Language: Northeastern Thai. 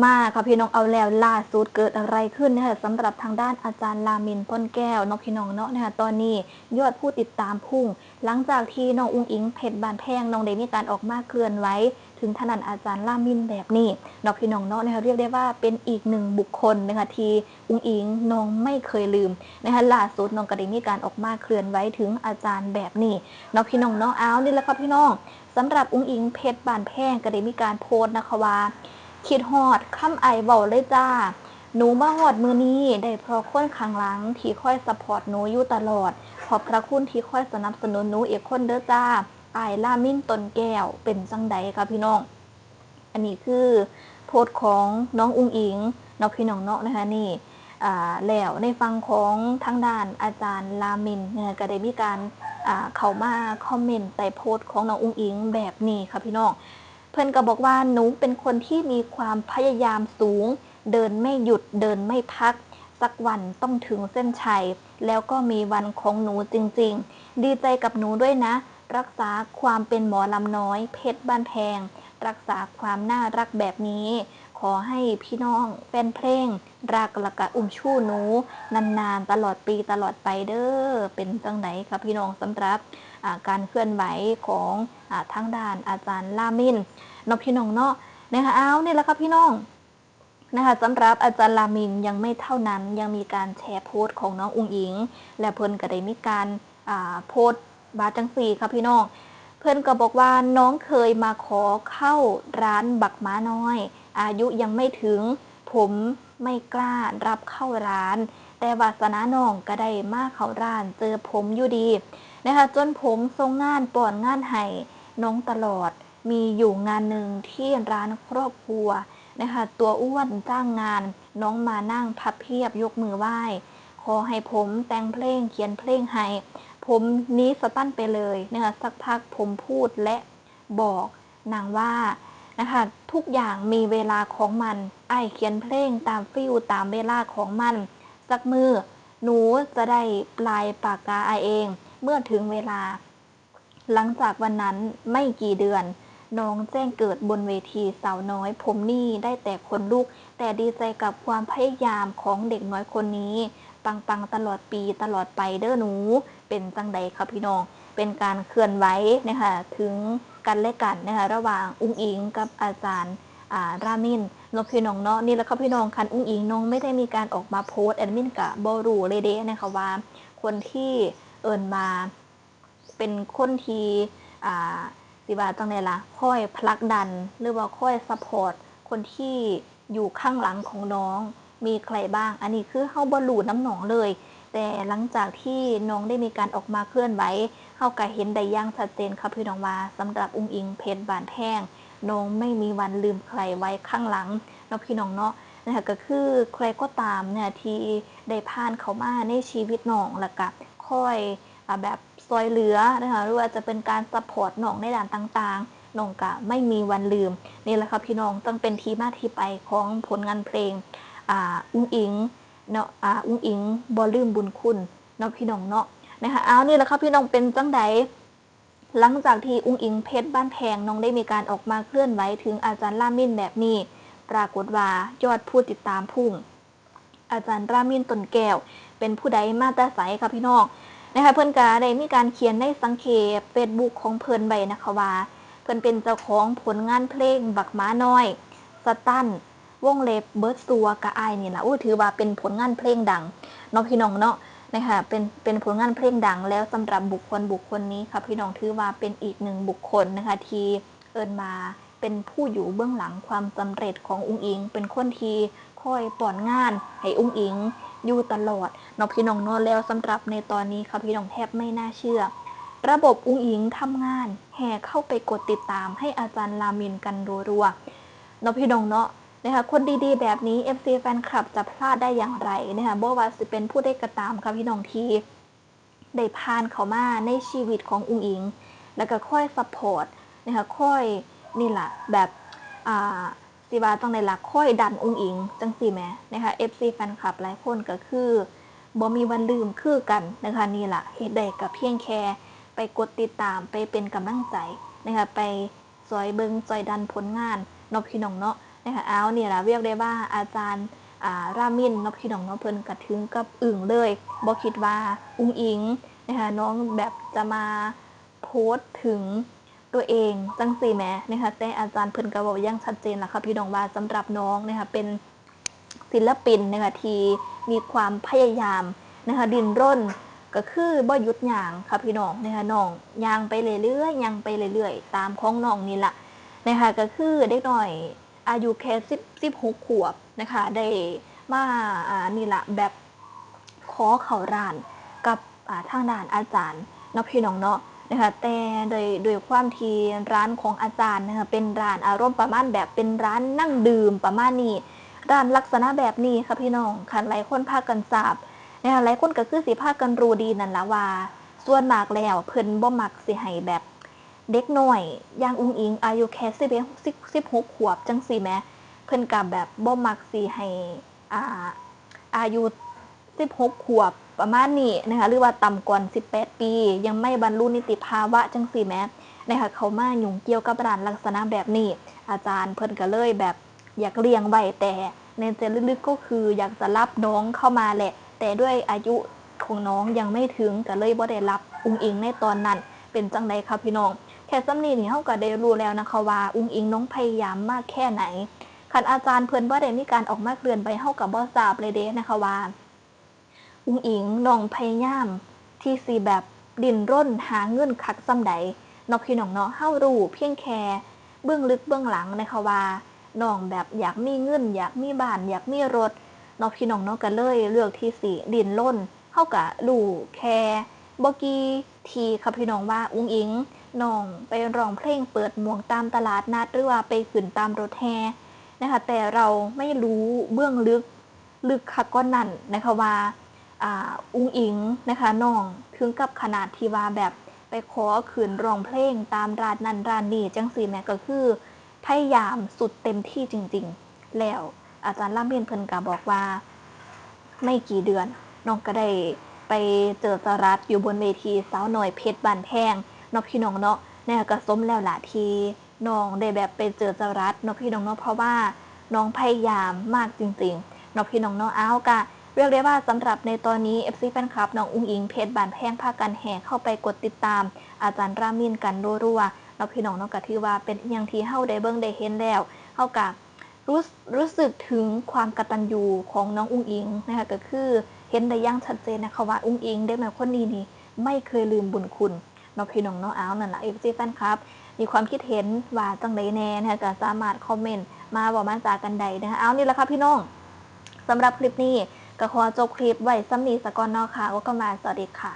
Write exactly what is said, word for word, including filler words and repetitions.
มาค่ะพี่น้อง เอาแล้ว ล่าสุดเกิดอะไรขึ้นนะคะ สำหรับทางด้านอาจารย์ลามิน ต้นแก้วเนาะพี่น้องเนาะนะคะ ตอนนี้ยอดผู้ติดตามพุ่ง หลังจากที่น้องอุ๋งอิ๋ง เพชรบ้านแพง น้องได้มีการออกมาเคลื่อนไหวถึงทางด้านอาจารย์ลามินแบบนี้เนาะพี่น้องเนาะนะคะ เรียกได้ว่าเป็นอีกหนึ่งบุคคลนะคะที่อุ๋งอิ๋งน้องไม่เคยลืมนะคะ ล่าสุดน้องก็ได้มีการออกมาเคลื่อนไหวถึงอาจารย์แบบนี้เนาะพี่น้องเนาะ เอานี่แหละค่ะพี่น้อง สำหรับอุ๋งอิ๋ง เพชรบ้านแพง ก็ได้มีการโพสต์นะคะว่า คิดฮอดคำอ้ายเว้าเลยจ้า หนูมาฮอดมื้อนี้ได้เพราะคนข้างหลังที่คอยซัพพอร์ตหนูอยู่ตลอด ขอบพระคุณที่คอยสนับสนุนหนูอีกคนเด้อจ้า อ้ายลามิน ต้นแก้ว เป็นจั่งใดคะพี่น้อง อันนี้คือโพสต์ของน้องอุ๋งอิ๋งเนาะพี่น้องเนาะนะคะ นี่ อ่า แล้วในฝั่งของทางด้านอาจารย์ลามินนะคะ ก็ได้มีการ อ่า เข้ามาคอมเมนต์ใต้โพสต์ของน้องอุ๋งอิ๋งแบบนี้ค่ะพี่น้อง เพิ่นก็บอกว่า หนูเป็นคนที่มีความพยายามสูง เดินไม่หยุด เดินไม่พัก สักวันต้องถึงเส้นชัย แล้วก็มีวันของหนูจริงๆ ดีใจกับหนูด้วยนะ รักษาความเป็นหมอลำน้อย เพชรบ้านแพง รักษาความน่ารักแบบนี้ ขอให้พี่น้องแฟนเพลงรัก แล้วก็อุ้มชูหนูนานๆ ตลอดปีตลอดไปเด้อ เป็นจั่งใดคะพี่น้อง สำหรับ อ่า การเคลื่อนไหวของ อ่า ทางด้านอาจารย์ลามินเนาะพี่น้องเนาะนะคะ เอานี่แหละค่ะพี่น้องนะคะ สำหรับอาจารย์ลามินยังไม่เท่านั้น ยังมีการแชร์โพสต์ของน้องอุ๋งอิ๋ง และเพิ่นก็ได้มีการ อ่า โพสต์ว่าจั่งซี้ค่ะพี่น้อง เพิ่นก็บอกว่า น้องเคยมาขอเข้าร้านบักหมาน้อย อายุยังไม่ถึง ผมไม่กล้ารับเข้าร้าน แต่วาสนาน้องก็ได้มาเข้าร้าน เจอผมอยู่ดีนะคะ จนผมส่งงานป้อนงานให้น้องตลอด มีอยู่งานหนึ่งที่ร้านครอบครัวนะคะ ตัวอ้วนจ้างงาน น้องมานั่งพับเพียบยกมือไหว้ ขอให้ผมแต่งเพลงเขียนเพลงให้ ผมนี้สตันไปเลยนะคะ สักพักผมพูดและบอกนางว่านะคะ ทุกอย่างมีเวลาของมัน อ้ายเขียนเพลงตามฟีลตามเวลาของมัน สักมื้อหนูจะได้ปลายปากกาอ้ายเอง เมื่อถึงเวลา หลังจากวันนั้นไม่กี่เดือน น้องแจ้งเกิดบนเวทีสาวน้อย ผมนี่ได้แต่ขนลุก แต่ดีใจกับความพยายามของเด็กน้อยคนนี้ ปังๆ ตลอดปีตลอดไปเด้อหนู เป็นจั่งใดคะพี่น้อง เป็นการเคลื่อนไหวนะคะ ถึงกันและกันนะคะ ระหว่างอุ๋งอิ๋งกับอาจารย์ อ่า ลามินเนาะพี่น้องเนาะ นี่แหละค่ะพี่น้อง คันอุ๋งอิ๋งน้องไม่ได้มีการออกมาโพสต์ แอดมินก็บ่รู้เลยเด้นะคะว่า คนที่เอิ้นว่า เป็นคนที่ อ่า สิว่าจั่งใดล่ะ คอยผลักดัน หรือว่าคอยซัพพอร์ตคนที่อยู่ข้างหลังของน้อง มีใครบ้าง อันนี้คือเฮาบ่รู้นำน้องเลย แต่หลังจากที่น้องได้มีการออกมาเคลื่อนไหว เฮาก็เห็นได้อย่างชัดเจนค่ะพี่น้องว่า สำหรับอุ๋งอิ๋ง เพชรบ้านแพง น้องไม่มีวันลืมใครไว้ข้างหลังเนาะพี่น้องเนาะ นะคะ ก็คือใครก็ตามเนี่ยที่ได้ผ่านเข้ามาในชีวิตน้อง แล้วก็คอย อ่า แบบซ่อยเหลือนะคะ หรือว่าจะเป็นการซัพพอร์ตน้องในด้านต่างๆ น้องก็ไม่มีวันลืม นี่แหละค่ะพี่น้อง จั่งเป็นที่มาที่ไปของผลงานเพลง อ่า อุ๋งอิ๋งเนาะ อ่า อุ๋งอิ๋งบ่ลืมบุญคุณเนาะพี่น้องเนาะ นะคะ เอานี่แหละค่ะพี่น้อง เป็นจั่งใด หลังจากที่อุ๋งอิ๋ง เพชรบ้านแพง น้องได้มีการออกมาเคลื่อนไหวถึงอาจารย์ลามินแบบนี้ ปรากฏว่ายอดผู้ติดตามพุ่ง อาจารย์ลามิน ต้นแก้ว เป็นผู้ใดมาแต่ไสคะพี่น้อง นะคะ เพิ่นก็ได้มีการเขียนในสังเขป Facebook ของเพิ่นไว้นะคะว่า เพิ่นเป็นเจ้าของผลงานเพลงบักหมาน้อย สตัน วงเล็บ เบิดซัวกะอ้ายนี่ล่ะ อู้ ถือว่าเป็นผลงานเพลงดังเนาะพี่น้องเนาะ นะคะ เป็น เป็นผลงานเพลงดัง แล้วสำหรับบุคคลบุคคลนี้ค่ะพี่น้อง ถือว่าเป็นอีกหนึ่งบุคคลนะคะ ที่เอิ้นว่าเป็นผู้อยู่เบื้องหลังความสำเร็จของอุ๋งอิ๋ง เป็นคนที่คอยป้อนงานให้อุ๋งอิ๋งอยู่ตลอดเนาะพี่น้องเนาะ แล้วสำหรับในตอนนี้ค่ะพี่น้อง แทบไม่น่าเชื่อ ระบบอุ๋งอิ๋งทำงาน แห่เข้าไปกดติดตามให้อาจารย์ลามินกันรัวๆ เนาะพี่น้องเนาะ นะคะ คนดีๆ แบบนี้ เอฟซี แฟนคลับจะพลาดได้อย่างไรนะคะ บ่ว่าสิเป็นผู้ใดก็ตามค่ะพี่น้อง ที่ได้ผ่านเข้ามาในชีวิตของอุ๋งอิ๋ง แล้วก็คอยซัพพอร์ตนะคะ คอย นี่ล่ะ แบบ อ่า สิว่าจั่งใดล่ะ คอยดันอุ๋งอิ๋งจั่งซี้แหมนะคะ เอฟซี แฟนคลับหลายคนก็คือบ่มีวันลืมคือกันนะคะ นี่ล่ะ เฮ็ดได้ก็เพียงแค่ไปกดติดตาม ไปเป็นกำลังใจนะคะ ไปซ่อยเบิ่งซ่อยดันผลงานเนาะพี่น้องเนาะ นะคะ เอานี่ล่ะ เรียกได้ว่าอาจารย์ อ่า รามินเนาะพี่น้องเนาะ เพิ่นกะถึงกับอึ้งเลย บ่คิดว่าอุ๋งอิ๋งนะคะ น้องแบบจะมาโพสต์ถึงตัวเองจั่งซี้แหมนะคะ แต่อาจารย์เพิ่นกะเว้าอย่างชัดเจนล่ะค่ะพี่น้อง ว่าสำหรับน้องนะคะ เป็นศิลปินนะคะ ที่มีความพยายามนะคะ ดิ้นรน กะคือบ่หยุดย่างค่ะพี่น้องนะคะ น้องย่างไปเรื่อยๆ ย่างไปเรื่อยๆ ตามของน้องนี่ล่ะนะคะ กะคือเด็กน้อยอายุแค่สิบ สิบหกขวบนะคะ ได้มา อ่า นี่ล่ะ แบบขอเข้าร้านกับ อ่า ทางด้านอาจารย์เนาะพี่น้องเนาะนะคะ แต่โดย ด้วยความที่ร้านของอาจารย์นะคะ เป็นร้านอารมณ์ประมาณแบบเป็นร้านนั่งดื่มประมาณนี้ ร้านลักษณะแบบนี้ค่ะพี่น้อง คันหลายคนพากันทราบนะคะ หลายคนกะคือสิพากันรู้ดีนั่นล่ะว่า ส่วนมากแล้วเพิ่นบ่มักสิให้แบบเด็กน้อยอย่างอุ๋งอิ๋งอายุแค่สิบเอ็ด สิบ สิบหกขวบจั่งซี้แหม เพิ่นกะแบบบ่มักสิให้ อ่า อายุสิบหกขวบประมาณนี้นะคะ หรือว่าต่ำกว่าสิบแปดปี ยังไม่บรรลุนิติภาวะจั่งซี้แหมนะคะ เข้ามายุ่งเกี่ยวกับร้านลักษณะแบบนี้ อาจารย์เพิ่นกะเลยแบบอยากเลี่ยงไว้ แต่ในใจลึกๆ ก็คืออยากจะรับน้องเข้ามาแหละ แต่ด้วยอายุของน้องยังไม่ถึง กะเลยบ่ได้รับอุ๋งอิ๋งในตอนนั้น เป็นจั่งใดคะพี่น้อง แค่ส่ำนี้นี่เฮากะได้รู้แล้วนะคะว่าอุ๋งอิ๋งน้องพยายามมากแค่ไหน คันอาจารย์เพิ่นบ่ได้มีการออกมาเคลื่อนไหว เฮากะบ่ทราบเลยเด้นะคะว่า อุ๋งอิ๋งน้องพยายามที่สิแบบดิ้นรนหาเงินคักส่ำใดเนาะพี่น้องเนาะ เฮารู้เพียงแค่เบื้องลึกเบื้องหลังนะคะว่าน้องแบบอยากมีเงิน อยากมีบ้าน อยากมีรถเนาะพี่น้องเนาะ กะเลยเลือกที่สิดิ้นรน เฮากะรู้แค่บ่กี่ทีค่ะพี่น้องว่าอุ๋งอิ๋งน้องไปร้องเพลงเปิดหมวกตามตลาดนัด หรือว่าไปขึ้นตามรถแห่นะคะ แต่เราไม่รู้เบื้องลึก ลึกคักกว่านั้นนะคะว่า อ่า อุ๋งอิ๋งนะคะ น้องถึงกับขนาดที่ว่าแบบไปขอขึ้นร้องเพลงตามร้านนั้นร้านนี้จั่งซี้แหม กะคือพยายามสุดเต็มที่จริงๆ แล้วอาจารย์รามินเพิ่นกะบอกว่า ไม่กี่เดือนน้องกะได้ไปเจิดจรัสอยู่บนเวทีสาวน้อยเพชรบ้านแพงเนาะพี่น้องเนาะ นะคะ กะสมแล้วล่ะที่น้องได้แบบไปเจิดจรัสเนาะพี่น้องเนาะ เพราะว่าน้องพยายามมากจริงๆ เนาะพี่น้องเนาะ เอากะเรียกได้ว่าสำหรับในตอนนี้ เอฟซี แฟนคลับน้องอุ๋งอิ๋งเพชรบ้านแพงพากันแห่เข้าไปกดติดตามอาจารย์รามินกันรัวๆ เนาะพี่น้องเนาะ กะถือว่าเป็นอิหยังที่เฮาได้เบิ่งได้เห็นแล้ว เฮากะรู้ รู้สึกถึงความกตัญญูของน้องอุ๋งอิ๋งนะคะ กะคือเห็นได้อย่างชัดเจนนะคะว่าอุ๋งอิ๋งเด็กน้อยคนนี้นี่ไม่เคยลืมบุญคุณเนาะพี่น้องเนาะ เอานั่นล่ะ เอฟซี แฟนคลับ มีความคิดเห็นว่าจั่งใดแหน่นะคะ กะสามารถคอมเมนต์มาเว้ามาจากันได้นะคะ เอานี่ล่ะค่ะพี่น้อง สำหรับคลิปนี้กะขอจบคลิปไว้ส่ำนี้ซะก่อนเนาะค่ะ ก็มาสวัสดีค่ะ